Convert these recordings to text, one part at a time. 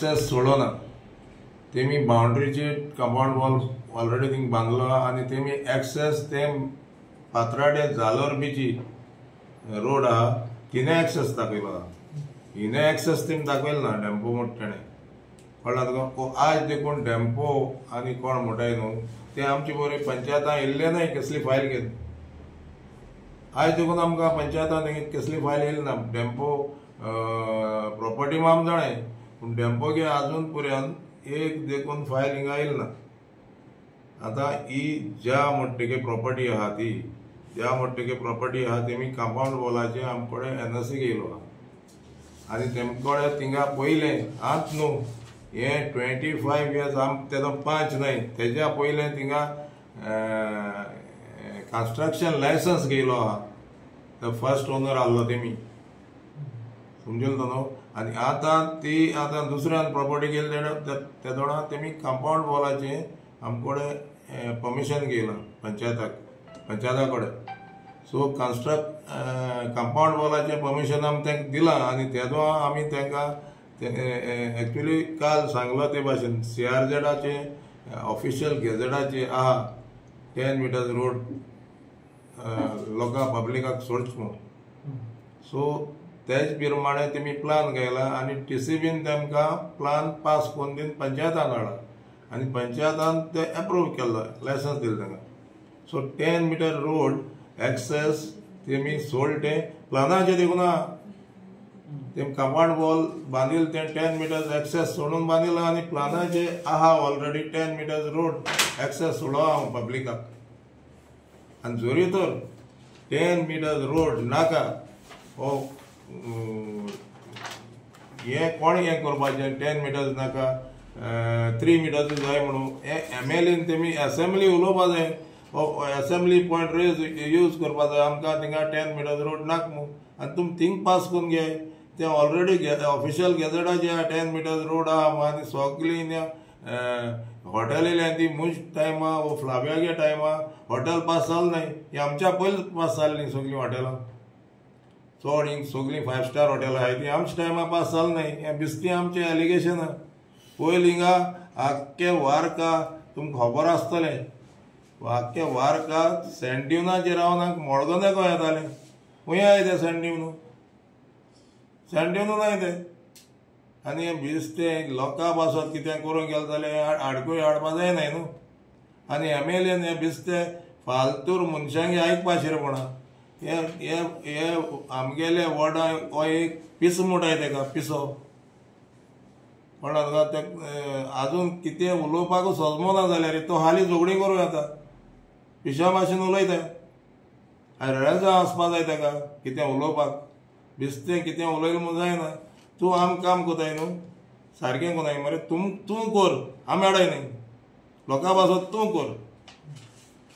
Access सोडना. तेमी बाउंड्रीचे compound wall already thing बांदलो आनी तेमी एक्सेस ते फातराडे जालोर बीची रोड आहा तिने एक्सेस दाखयलो आहा. हिने एक्सेस तेमी दाखयलो ना डेम्पो म्हणटा तेणें, कळ्ळा तुका. आज देखून डेम्पो आनी कोण म्हणटाय न्हू ते आमचे बरे पंचायतां येयल्ले नाय कसली फायल घेवन. आयज देखून आमकां पंचायतान कसली फायल येयली ना. डेम्पो प्रॉपर्टी आम जाणाय पूण डेम्पो गे आजून पर्यंत एक देखून फायल हिंगा येयली ना. आतां ही ज्या म्हणटकीर प्रॉपर्टी आहा ती ज्या म्हणटकीर प्रॉपर्टी आहा तेमी कंपाउंड वॉलाचे आमचे कडेन एनओसी घेयलो आहा आनी तेमचे कडेन थिंगा पयलें आत न्हू हें 25 इयर्स आम तेजो 5 न्हय तेज्या पयलें थिंगा कन्स्ट्रक्शन लायसन्स घेयलो आहा. तो फर्स्ट ओनर आहलो तेमी, समजलो न्हू. आनी आतां ती आतां दुसऱ्यान प्रॉपर्टी घेयली तेदोणा तेमी कंपाउंड वॉलाचें आमचे कडेन परमिशन घेयलां पंचायता कडेन. सो कंपाउंड वॉलाचें परमिशन आमी तांकां दिलां आनी तेदो आमी तांकां एक्चुअली काल सांगलो ते भाशेन सीआरझेडाचे ऑफिशियल गॅझेटाचे आहा 10 मिटर्स रोड लोकां पब्लिकाक सोडच म्हणून. सो तेच प्रमाणे तेमी प्लान घायला आनी टीसीबीन तांकां प्लान पास करून दिवन पंचायतान हाडला आनी पंचायतान ते एप्रूव केल्लो, लायसन्स दिलें तांकां. सो 10 मिटर रोड एक्सेस तेमी सोडले तें प्लानाचें देखून आहा. तेमी कंपाउंड वॉल बांदिल तें 10 मिटर्स एक्सेस सोडून बांदिलां आनी प्लानाचे आहा ऑलरेडी 10 मिटर्स रोड एक्सेस सोडो आहा पब्लिकाक. आनी जरी तर 10 मिटर्स रोड नाका हो हें कोण हें करपाचें 10 मिटर्स नाका 3 मिटर्स जाय म्हणून हें एमएलएन तेमी एसेंब्ली उलोवपा जाय, एसेंब्ली पॉयंट रेज यूज करपा जाय. आमकां थिंगा 10 मिटर्स रोड नाका म्हणून आनी तुमी थिंग पास करून घे. ते ऑलरेडी ऑफिशियल गॅझेटाचे आहा 10 मिटर्स रोड आहा आनी सगळीं हॉटेल येयल्या ती मुज टायमा वो फ्लाव्यागे टायमा हॉटेल पास जालें न्हय, ही आमच्या पयलीं पास जाल्लीं सगळीं हॉटेलां. चड हिंग सगळीं 5 स्टार हॉटेलां आहाय ती आमच्या टायमा पास जालें न्हय. हें बिस्तीं आमचें एलिगेशन आहा. पयलीं हिंगा आख्खे वार्का तुमकां खबर आसतलें, आख्खे वार्का सँड ड्युनाचेर रावन आमकां मडगांव खंय येतालें. खंय आहाय ते सँड ड्यून, सँड ड्यून नाय ते. आनी हें बिस्तें लोकां पासत कितें करूंक गेलें जाल्यार आडखळी हाडपा जायनाय न्हू. आनी एमएलएन हें बिस्तें फालतूर मनशांक आयकपा शिरपणा. हे हे आमगेले वॉर्डा हो एक पिसो म्हणटाय तेका, पिसो कळ्ळा तुका. ते आजून कितें उलोवपाकूच सजमना जाल्यार तो हालीं झगडीं करूं येता, पिशा भाशेन उलयता. आनी रेजां आसपा जाय तेका कितें उलोवपाक, बिस्तें कितें उलयलें म्हूण जायना. तूं आम काम कोताय न्हू सारकें कोनाय मरे, तूं कर, आमी आडाय न्हय, लोकां पासत तूं कर,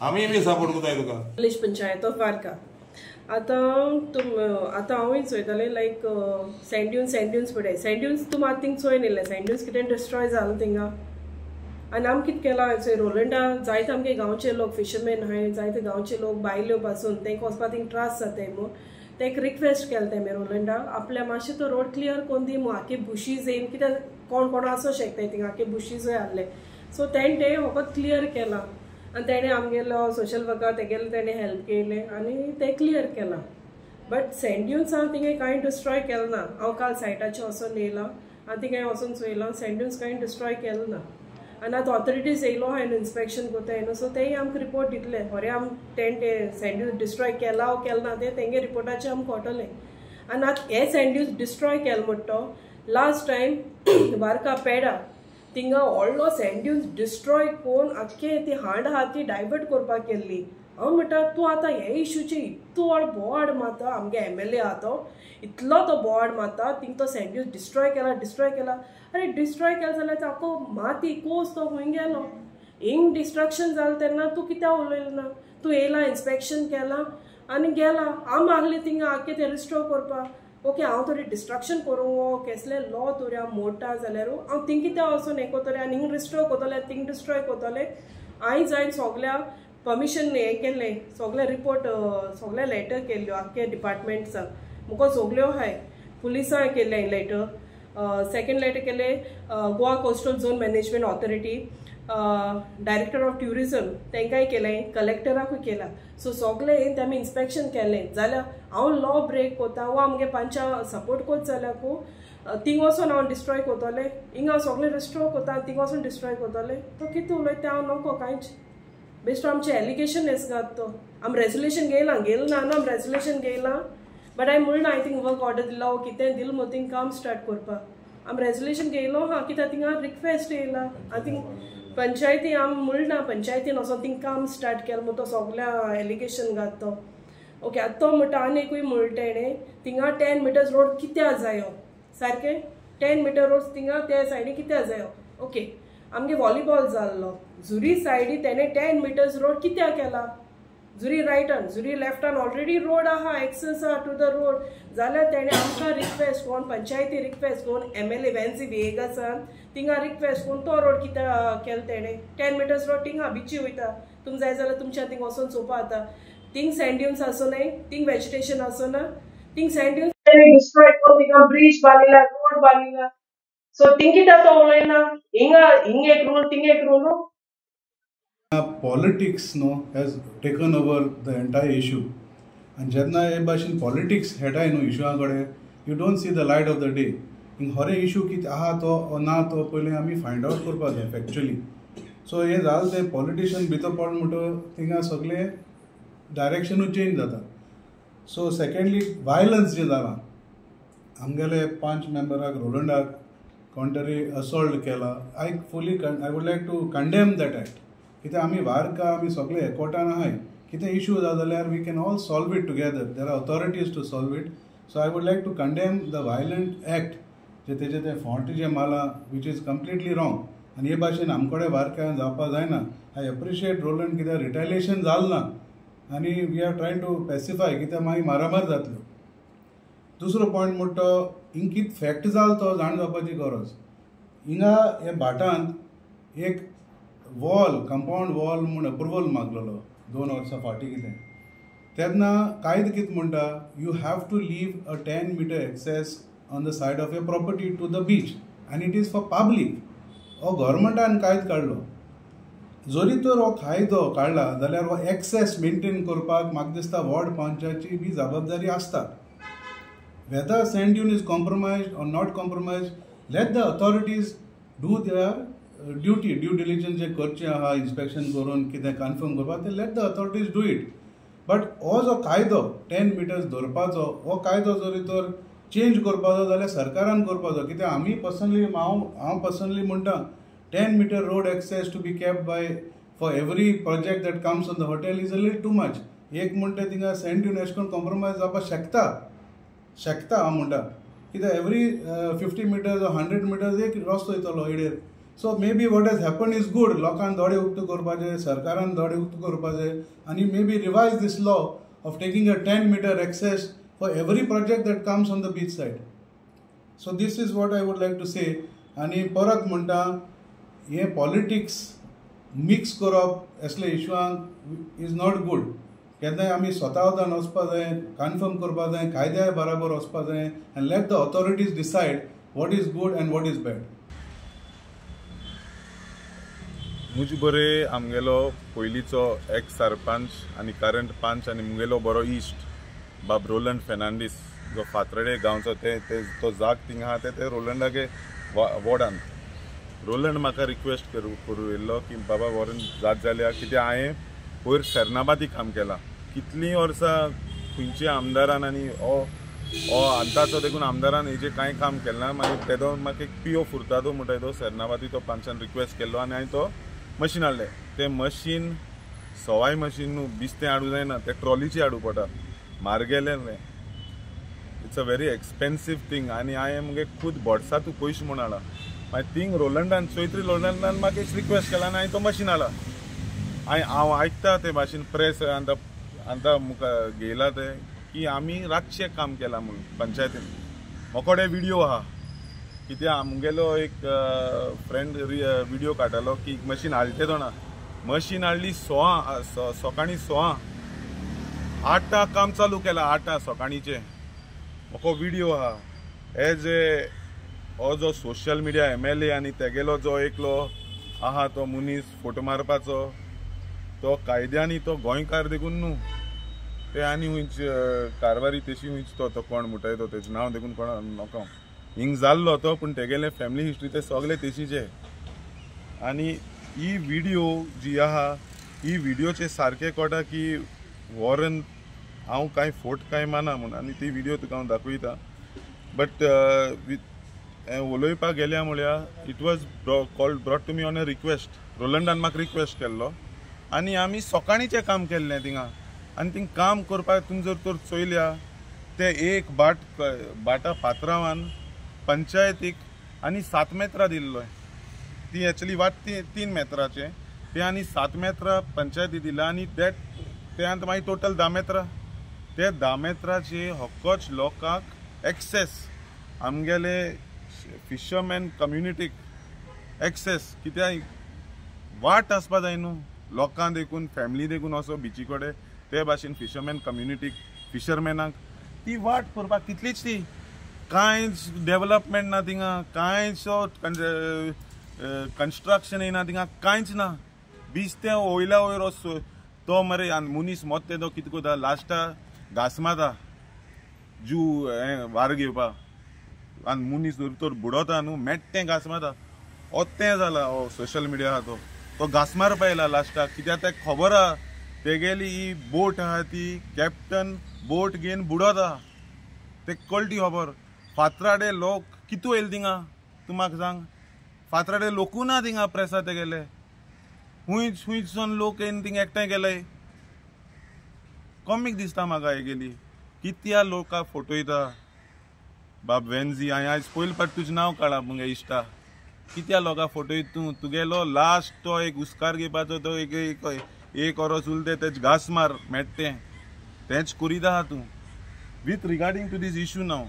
आमी बी सपोर्ट कोताय तुका. विलेज पंचायत ऑफ वार्का आतां तुम आतां हांवूय चोयतालें लायक सँड ड्युन्स पळय, सँड ड्युन्स तूं मात थिंग चोयन येयलें, सँड ड्युन्स कितें डिस्ट्रॉय जालें थिंगा. आनी आम कितें केलां चोय रोलंडा जायते आमगे गांवचे लोक फिशरमॅन आहाय, जायते गांवचे लोक बायल्यो पासून तांकां वचपा थिंग त्रास जाताय म्हूण तेका रिक्वेस्ट केलें तेमी रोलंडा आपल्या मातशें तो रोड क्लियर करून दी म्हूण. आख्खे बुशीज येवन कित्याक कोण कोण आसूं शकताय थिंगा, आख्खे बुशीजूय आहले. सो तेणें तें फकत क्लियर केलां आनी तेणें आमगेलो सोशल वर्कर तेगेले तेणें हेल्प केलें आनी तें क्लियर केलां. बट सँड ड्युन्स हांव थिंगा कांय डिस्ट्रॉय केलें ना. हांव काल सायटाचेर वचोन येयलां आनी थिंगा वचोन चोयलां, सँड ड्युन्स कांय डिस्ट्रॉय केलें ना. आनी आतां ऑथॉरिटीज येयलो आहाय न्हू इन्स्पेक्शन कोताय न्हू, सो तेय आमकां रिपोर्ट दितले खरें आम तेणें तें सँड ड्युन्स डिस्ट्रॉय केलां वो केलें ना तें तेंगे रिपोर्टाचेर आमकां कळटलें. आनी आतां हे सँड ड्युन्स डिस्ट्रॉय केलें म्हणटा तो लास्ट टायम वार्का पेडा थिंगा व्हडलो सँड ड्युन्स डिस्ट्रॉय करून आख्खे ती हांड आहा ती डायवर्ट करपाक केल्ली. हांव म्हणटा तूं आतां हे इशूचे इतलो व्हड बोवाड मारता, आमगे एमएलए आहा तो इतलो तो बोवाड मारता, थिंग तो सँड ड्युन्स डिस्ट्रॉय केला डिस्ट्रॉय केला. आरे डिस्ट्रॉय केला जाल्यार आख्खो माती कोस तो खंय गेलो, हिंग डिस्ट्रक्शन जालें तेन्ना तूं कित्याक उलयलें ना? तूं येयला इन्स्पेक्शन केलां आनी गेला. आम आहले थिंगा आख्खे तें रिस्टोर करपाक. ओके हांव तरी डिस्ट्रक्शन करूं वो केसले लॉ तरी हांव मोडटा जाल्यार हांव थिंग कित्याक वचून हें कोतलें आनी हिंग रिस्टोर कोतलें थिंग डिस्ट्रॉय कोतलें. हांवें जायन सोगल्या परमिशन हें केल्लें, सोगले रिपोर्ट सोगले लेटर केल्ल्यो आख्खे डिपार्टमेंट्सांक, म्हाका सोगल्यो आहाय, पुलिसांक केल्लें लेटर सेकंड लेटर केलें Goa coastal zone management authority, director of tourism तांकांय केलें, कलेक्टराकूय केलां. सो सगळें आमी इन्स्पेक्शन केलें जाल्यार हांव लॉ ब्रेक कोता वा आमगे पंचा सपोर्ट कोत जाल्यार थिंग वचोन हांव डिस्ट्रॉय कोतोलें, हिंगा सगळें रिस्ट्रॉय कोता, थिंग वचोन डिस्ट्रॉय कोतोलें. तो कितें उलयता तें हांव नको कांयच. बेश्टो आमचें एलिगेशन येसगात तो आमी रेजोल्युशन घेयलां, घेयलां ना आमी रेजोल्युशन घेयलां, बट हांवें म्हणना I think work order दिला वो कितें दिल मो थिंग काम स्टार्ट करपाक. आमी रेजोल्युशन घेयलो आहा कित्याक थिंगा रिक्वेस्ट येयला I think पंचायती आमी म्हणना पंचायतीन वचोन थिंग काम स्टार्ट केलें म्हूण तो सगळ्या एलिगेशन घात तो. ओके आतां तो म्हणटा आनी एकूय म्हणटा तेणें थिंगा 10 मिटर्स रोड कित्याक जायो, सारकें 10 मिटर रोड थिंगा त्या सायडी कित्याक जायो. ओके आमगे वॉलीबॉल जाल्लो जुरी सायडी तेणें 10 मिटर्स रोड कित्याक केला, जुरी रायटान जुरी लेफ्टान ऑलरेडी रोड आहा, एक्सेस आहा टू the road, जाल्यार तेणें आमकां रिक्वेस्ट कोण पंचायती रिक्वेस्ट कोण MLA Venzy व्हिएगासान थिंगा रिक्वेस्ट कोण तो रोड कित्याक केलो तेणें 10 मिटर्स रोड थिंगा बिची वयता, तुम जाय जाल्यार तुमच्या थिंग वचोन चोवपा जाता. थिंग सँड ड्युन्स आसोनाय, थिंग वेजिटेशन आसोना, थिंग सँड ड्युन्स डिस्ट्रॉय करून थिंगा ब्रिज बांदिला, रोड बांदिला. सो थिंग कित्याक तो उलयना, हिंगा हिंग एक रूल थिंग एक rule. Politics no has taken over the entire issue, आनी जेन्ना हे भाशेन पॉलिटिक्स खेळटाय न्हू इशुआ कडेन, you don't see the light of the day. हिंग खरें इशू कितें आहा तो ना तो पयलीं आमी फायंड आवट करपाक जाय फॅक्च्युअली. सो हें जालें तें पॉलिटिशियन भितर पडलो म्हणटकच थिंगा सगळें डायरेक्शनूय चेंज जाता. सो सेकेंडली वायलन्स जें जालां आमगेले 5 मेंबराक रोलंडाक कोण तरी असॉल्ट केला, I fully I would like to condemn that act. कित्याक आमी वारका आमी सगळे एकवटान आहाय, कितें इशू जाता जाल्यार we can all solve it together, there are authorities to solve it. So I would like to condemn the violent act जे तेजें तें फोंट जें मारलां which is completely wrong. आनी हे भाशेन आमकडे वारक्यान जावपाक जायना. I appreciate Roland कित्याक रिटायलेशन जालें ना आनी we are trying to pacify, कित्याक मागीर मारामार जातल्यो. दुसरो पॉयंट म्हणटा तो हिंग कितें फॅक्ट जालो तो जाण जावपाची गरज. हिंगा हे भाटांत एक वॉल कंपावंड वॉल म्हूण अप्रुवल मागलेलो 2 वर्सां फाटीं कितें, तेन्ना कायदो कितें म्हणटा, you have to leave a 10 metre access on the side of your property to the beach आनी it is for public. हो गव्हर्मेंटान कायदो काडलो, जरी तर हो कायदो काडला जाल्यार हो एक्सेस मेनटेन करपाक म्हाका दिसता वॉर्ड पंचाची बी जबाबदारी आसता. Whether sand dune is compromised or not compromised, let the authorities do their duty, due diligence जे करचें आहा, इन्स्पेक्शन करून कितें कन्फर्म करपाक तें let the authorities do it. But हो जो कायदो 10 मिटर्स दवरपाचो हो कायदो जरी तर चेंज करपाचो जाल्यार सरकारान करपाचो. कित्याक आमी पर्सनली हांव पर्सनली म्हणटा 10 metre road access to be kept by for every project that comes on the hotel is a little too much. एक म्हणटा थिंगा सँड ड्यून एशें करून कॉम्प्रोमायज जावपाक शकता शकता हांव म्हणटा, कित्याक एवरी 50 मिटर्स 100 मिटर्स एक रस्तो वयतलो इडेर. So maybe what has happen is good, लोकांक दोळे उक्ते करपाचे, सरकारान दोळे उक्ते करपाचे आनी maybe revise this law of taking a 10 metre access for every project that comes on the beach side. So this is what I would like to say. आनी परत म्हणटा हें पॉलिटिक्स मिक्स करप असले इशुआंक is not good. केन्नाय आमी स्वता वतान वचपा जाय, कन्फर्म करपा जाय, कायद्या बराबर वचपा जाय आनी let the authorities decide what is good and what is bad. मुज बरे आमगेलो पयलींचो एक्स सरपंच आनी करंट पंच आनी मुगेलो बरो इश्ट बाब रोलंड फेर्नांडीस जो फातर्डे गांवचो ते तो जाग थिंगा आहा ते रोलंडागे वॉर्डान. रोलंड म्हाका रिक्वेस्ट करूं येयल्लो की बाबा व्हरून जात जाल्यार कित्याक हांवें पयर सेर्नाबादी काम केलां कितलीं वर्सां खंयच्या आमदारान आनी हो हो आतांचो देखून आमदारान हेजें कांय काम केलें ना. मागीर तेदो म्हाका एक पियो फुर्तादो म्हणटा तो सेर्नाबादी तो पंचान रिक्वेस्ट केल्लो आनी हांवें तो मशीन हाडलें. तें मशीन सवाय मशीन न्हू, बिस्तें हाडूं जायना, तें ट्रॉलीचें हाडूं पडटा, मारगेलें न्हय. It's a very expensive thing आनी हांवें मुगे खूद बोर्सांतू पयशे म्हूण हाडला. मागीर थिंग रोलंडान चोयत्री रोलंडान म्हाका एक रिक्वेस्ट केला आनी हांवें तो मशीन हाडला. हांवें हांव आयकता ते भाशेन प्रेस आतां आतां मुखार घेयला ते की आमी रातचें काम केलां म्हूण पंचायतीन. म्हाका विडियो आहा कित्याक मुगेलो एक फ्रेंड विडियो काडटालो की मशीन हाडलें तो ना, मशीन हाडली सकाळीं 6 8 काम चालू केलां 8 सकाळींचें. म्हाका विडियो आहा एज ए हो जो सोशल मिडिया MLA आनी तेगेलो जो एकलो आहा तो मनीस फोटो मारपाचो तो कायद्यानी तो गोंयकार देखून न्हू ते आनी खंयच कारवारी तेशी खंयच तो तो कोण म्हणटाय तो तेजें नांव देखून कोण नको हिंग जाल्लो तो पूण तेगेले फॅमिली हिस्ट्री ते सगळे तेशीचे. आनी ही व्हिडियो जी आहा ही व्हिडियोचे सारकें कळटा की वॉरन हांव कांय फोट कांय माना म्हूण आनी ती व्हिडियो तुका हांव दाखयता. बट उलोवपाक गेल्या म्हळ्यार it was called brought to me on a request. रोलंडान म्हाका रिक्वेस्ट केल्लो आनी आमी सकाळीचें काम केल्लें थिंगा आनी थिंग काम करपाक तुमी जर तर चोयल्या ते एक बाट बाटा पात्रावान पंचायतीक आनी 7 मेत्रां दिल्लो ती एक्चुअली वाट 3 मेत्राचे ते आनी 7 मेत्रां पंचायती दिला आनी that ते आनी मागीर टोटल 10 मेत्रां ते 10 मेत्राचे हक्कच लोकांक एक्सेस आमगेले फिशरमॅन कम्युनिटीक एक्सेस कित्याक वाट आसपा जाय न्हू लोकांक देखून फॅमिली देखून असो बिची कडेन ते भाशेन फिशरमॅन कम्युनिटीक फिशरमॅनाक ती वाट करपाक तितलीच ती कांयच डेवलपमेंट ना थिंगा कांयच कन्स्ट्रक्शन येना थिंगा कांयच ना. बीच तें वयल्या वयर असो तो मरे आनी मनीस मोत्ते तो कितें करता लास्टा घास मारता जू हें वार घेवपा आनी मनीस जर तर बुडोता न्हू मेट्टें घास मारता तें जाला हो सोशल मिडिया आहा तो तो घास मारपा येयला लास्टाक कित्याक तेका खबर आहा तेगेली ही बोट आहा ती कॅप्टन बोट घेवन बुडोता ते कळटी खबर. फातराडे लोक कितू येयले थिंगा तूं म्हाका सांग फातराडे लोकूय ना थिंगा प्रेसा तेगेले हुंयच हुंयच्यान लोक येवन थिंगा एकठांय गेले. कॉमीक दिसता म्हाका हेगेली कित्या लोकां फोटोयता बाब वेन्जी हांवें आयज पयले फावट तुजें नांव काडलां मुगे इश्टा कित्या लोकां फोटोयता तूं तुगेलो लास्ट तो एक हुस्कार घेवपाचो तो एक एक ओरोस उरता तेज घास मार मेट्टें तेंच करीत आहा तूं. With regarding to this issue नाव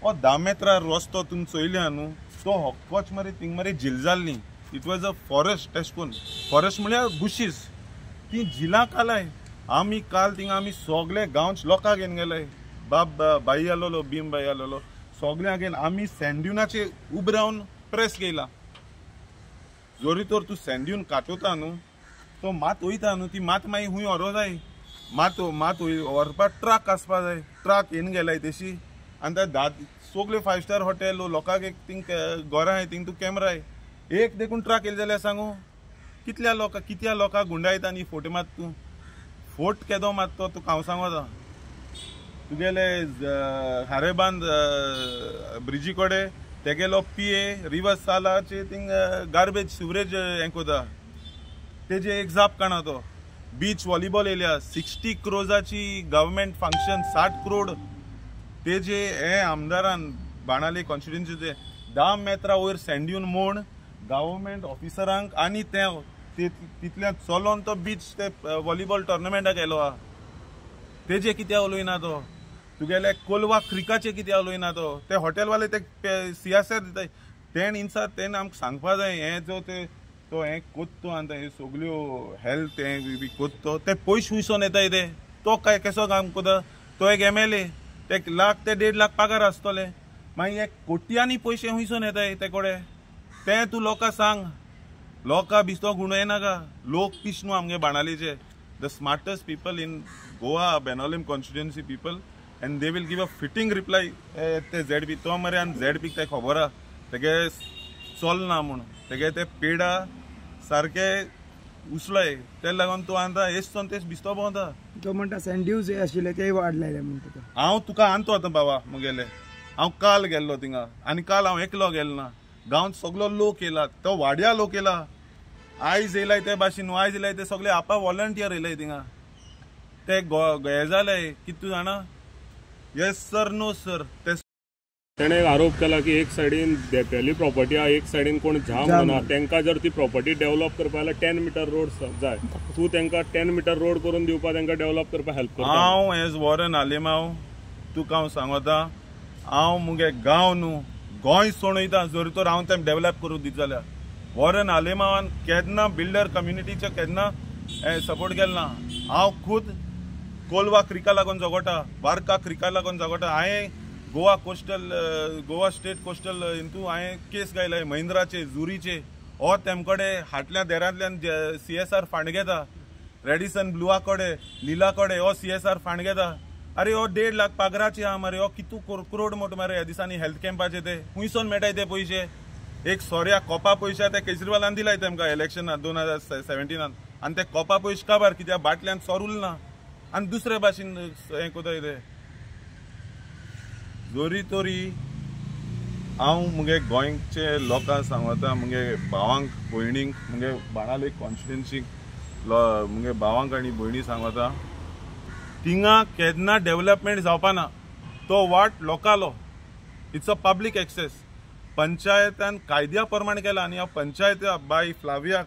हो 10 मेत्रां रस्तो तुमी चोयल्या न्हू तो हक्कोच मरे थिंग मरे झील जाल्ली. It was a forest तेश कोन्न फॉरेस्ट म्हळ्यार बुशीस ती झिलां कालाय. आमी काल थिंगा आमी सगळे गांवच लोकांक घेवन गेले बाब बाई आलोलो भीम बाई आलोलो सगळ्यांक घेवन आमी सँड्युनाचे उब रावन प्रेस घेयला. जोरी तर तूं सँड्यून काटोता न्हू तो मात वयता न्हू ती मात मागीर खूंय व्हरो जाय मात मात व्हरपाक ट्रक आसपा जाय ट्रक येवन गेलाय तेशी आनी त्या धा सगळे 5 स्टार हॉटेल लोकांक एक थिंग घरां थिंग तूं कॅमराय एक देखून ट्रक येयले जाल्यार सांगू कितल्या लोकां कितल्या लोकांक गुंडायता आनी फोटो मात तूं फोट केदो मात तो तुका हांव सांगता तुगेले हारेबांद ब्रिजी कडेन तेगेलो PA reverse सालाचे थिंग गार्बेज सिवरेज हें कोता तेजे एक जाप काणा तो. बीच वॉलीबॉल येयल्या 60 क्रोजाची गव्हर्मेंट फंक्शन 60 करोड तेजे हे आमदारान बाणाले कॉन्स्टिट्युएन्सीचे 10 मेत्रां वयर सँड्यून म्हूण गव्हर्मेंट ऑफिसरांक आनी ते तितल्यान चलोन तो बीच ते वॉलीबॉल टोर्नामेंटाक येयलो आहा तेजे कित्याक उलयना तो. तुगेले कोलवा क्रिकाचे कित्याक उलयना तो ते हॉटेलवाले ते सियासत दिताय तेण इन्सा तेण आमकां सांगपा जाय हें जो ते तो हें कोत्तो आनी हे सगल्यो हेल्थ हें बी कोत्तो ते पयशे हुंयसोन येताय ते तो काय केसो काम कोता तो एक MLA ते लाख ते 1.5 लाख पगार आसतले मागीर हे कोट्यांनी पयशे हुंयसोन येताय ते कडेन तें तूं लोकांक सांग. लोकां बिस्तो गुंडयनाका लोक पिश न्हू आमगे बाणालीचे. The smartest people in Goa Benaulim constituency people and they will give a fitting reply. ते ZP तो मरे आनी ZPक तें खबर आहा तेगे चलना म्हूण तेगे ते पेडा सारके उसलय तेका लागून तूं आतां हेच तेच बिस्तो भोंवता. तो म्हणटा सँड्यूज हे आशिल्ले तेय वाडलेले म्हणटा. हांव तुका आणतो आतां बाबा मुगेले हांव काल गेल्लो थिंगा आनी काल हांव एकलो गेलो ना गांवांत सगलो लोक येयला तो वाड्या लोक येयला आयज येयलाय ते भाशेन न्हू आयज येयलाय ते सगळे आपा वॉलंटियर येयलाय थिंगा ते हे जाले कितें तूं जाणा येस सर नो सर. ते तेणे आरोप केला की एक सायडीन धेंप्याली प्रॉपर्टी आहा एक सायडीन कोण झा म्हणून तांकां जर ती प्रॉपर्टी डेव्हलप करपा जाल्यार 10 मिटर रोड जाय तूं तांकां 10 मिटर रोड करून दिवपा तांकां डेव्हलप करपाक हेल्प करता. हांव एज वॉरन आलेमाव तुका हांव सांगता हांव मुगे गांव न्हू गोंय सोडयता जर तर हांव तें डेव्हलप करूं दित जाल्यार वॉरन आलेमावान केन्ना बिल्डर कम्युनिटीचे केन्ना सपोर्ट केलो ना. हांव खूद कोलवा क्रिका लागून झगडटा वार्का क्रिका लागून झगडटा. हांवें Goa coastal Goa state coastal हितू हांवें केस घायला महिंद्राचे जुरीचे हो तेमकडे हाटल्या देरांतल्यान CSR fund घेता रेडिसन ब्लुआ कडेन लिला कडेन हो CSR fund घेता. अरे हो 1.5 लाख पगाराचे आहा मरे, हो कितू करोड मोठो मरे ह्या दिसांनी हेल्थ कॅम्पाचे ते खुंयसोन मेळटाय ते पयशे. एक सोऱ्या कोपा पयशे ते केजरीवालान दिलाय तेमकां इलेक्शनात 2017 आनी ते कोपा पयशे काबार कित्याक बाटल्यान सोर उरना आनी दुसरे भाशेन हें कोताय ते. जोरी तोरी हांव मुगे गोंयचे लोकांक सांगता, मुगे भावांक भयणींक, मुगे बाणाले कॉन्स्टिट्युएन्सीक मुगे भावांक आनी भयणी सांगता, थिंगा केन्ना डेवलपमेंट जावपाना, तो वाट लोकालो, it's a public access. पंचायतान कायद्या प्रमाण केला आनी ह्या पंचायत बाय फ्लावियाक,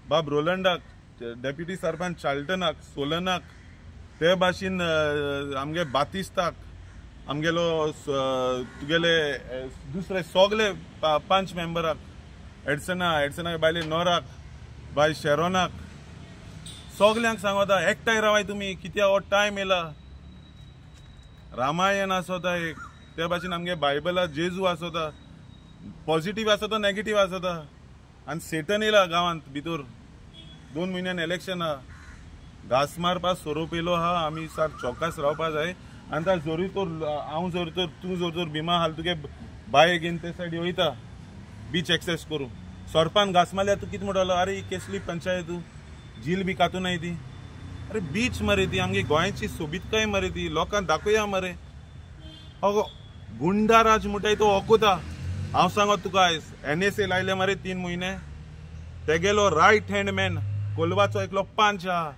बाब रोलंडाक, डेप्युटी सरपंच चार्ल्टनाक, सोलनाक, ते भाशेन आमगे बातिस्ताक, आमगेलो तुगेले दुसरे सगळे 5 मेंबराक, एडसना एडसना बायले नोराक, बाय शेरोनाक, सगल्यांक सांगता एकठांय रावाय तुमी, कित्याक हो टायम येयला. रामायण आसता एक, ते भाशेन आमगे बायबला जेजू आसता, पॉझिटीव आसता नेगेटीव आसता. आनी सेटन येयला गांवांत भितर, 2 म्हयन्यान इलेक्शन आहा, घास मारपा सोरोप येयलो आहा, आमी सारक चौकास रावपा जाय. आनी आतां जोरी तर हांव जर तर तूं जर तर बिमा हाल तुगे बाय घेवन ते सायडी वयता बीच एक्सेस करूं, सोरपान घास मारल्यार तूं कितें म्हणटलो, अरे ही केसली पंचायत, तूं झील बी कातूनाय ती, अरे बीच मरे ती आमगे गोंयची सोबीतकाय मरे ती, लोकांक दाखोवया मरे. अगो गुंडा राज म्हणटाय तो ओकोता. हांव सांगत तुका आयज NSA लायले मरे 3 म्हयने, तेगेलो रायट हँड मॅन कोलवाचो एकलो 5 आहा,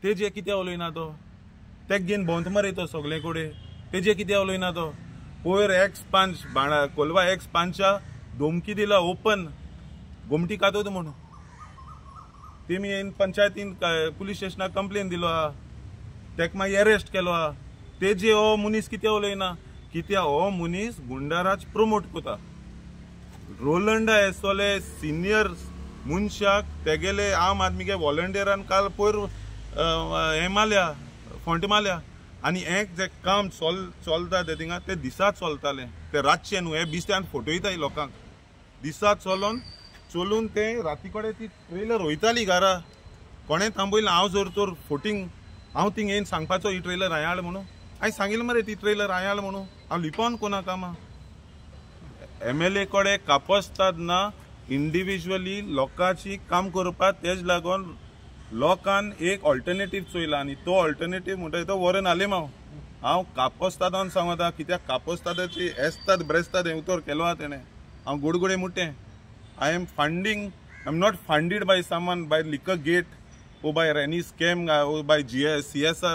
तेजे कित्याक उलयना तो, तेक घेवन भोंवता मरे तो सगळे कडेन, तेजे कित्याक उलयना तो. पयर एक्स 5 बाणा कोलवा एक्स 5 धमकी दिला ओपन, गोमटी कातोत म्हणून तेमी पंचायतीन पुलीस स्टेशनाक कंप्लेन दिलो आहा, तेका मागीर एरेस्ट केलो आहा. तेजे हो मनीस कित्याक उलयना, कित्याक हो मनीस गुंडाराज प्रमोट करता. रोलंडा एसोले सिनियर मनशाक तेगेले आम आदमी के वॉलंटियरान काल पयर हें मारल्या, फोंट मारल्या. आनी हें जें काम चलता तें थिंगा तें दिसाच चलतालें, तें रातचें न्हू, हे बिस्त्यान फटयताय लोकांक. दिसा चलोन चलून तें राती कडेन ती ट्रेलर वयताली घरा, कोणें थांबयलें. हांव जर तर फोटींग हांव थिंग येवन सांगपाचो ही ट्रेलर हांवें हाडल्या म्हणून, हांवें सांगिल्लें मरे ती ट्रेलर हांवें हाडल्या म्हणून, हांव लिपोवन कोना कामां. MLA कडेन कापस्ताद ना इंडिविज्युअली लोकांची काम करपाक, तेज लागून लोकान एक ऑल्टरनेटीव चोयला आनी तो ऑल्टरनेटीव म्हणटा तो वॉरन आलेमाव. हांव कापस्तादान सांगता कित्याक कापस्तादाची एस्ताद ब्रेस्ताद हें उतर केलो आहा तेणें. हांव गोडगोडे मुट्टें, I am funding, I am not funded by someone by liquor gate or by any scam or by CSR.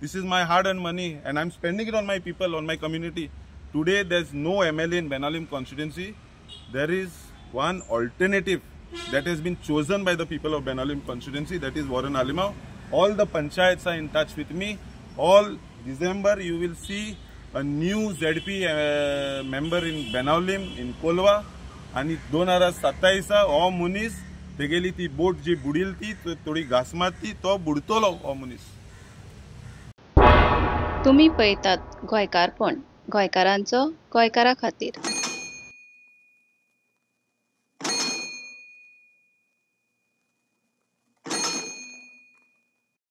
This is my hard earned money and I am spending it on my people, on my community. Today there is no MLA in Benaulim constituency. There is one alternative that has been chosen by the people of Benaulim constituency, that is Warren Alemao. All the panchayats are in touch with me. All December you will see a new ZP member in Benaulim, in Kolwa. And 2027 हो मनीस तेगेली ती बोट जी बुडील ती थोडी घास मारती तो बुडतलो हो मनीस. तुम्ही पळयतात गोंयकारपण, गोंयकारांचो गोंयकारा खातीर.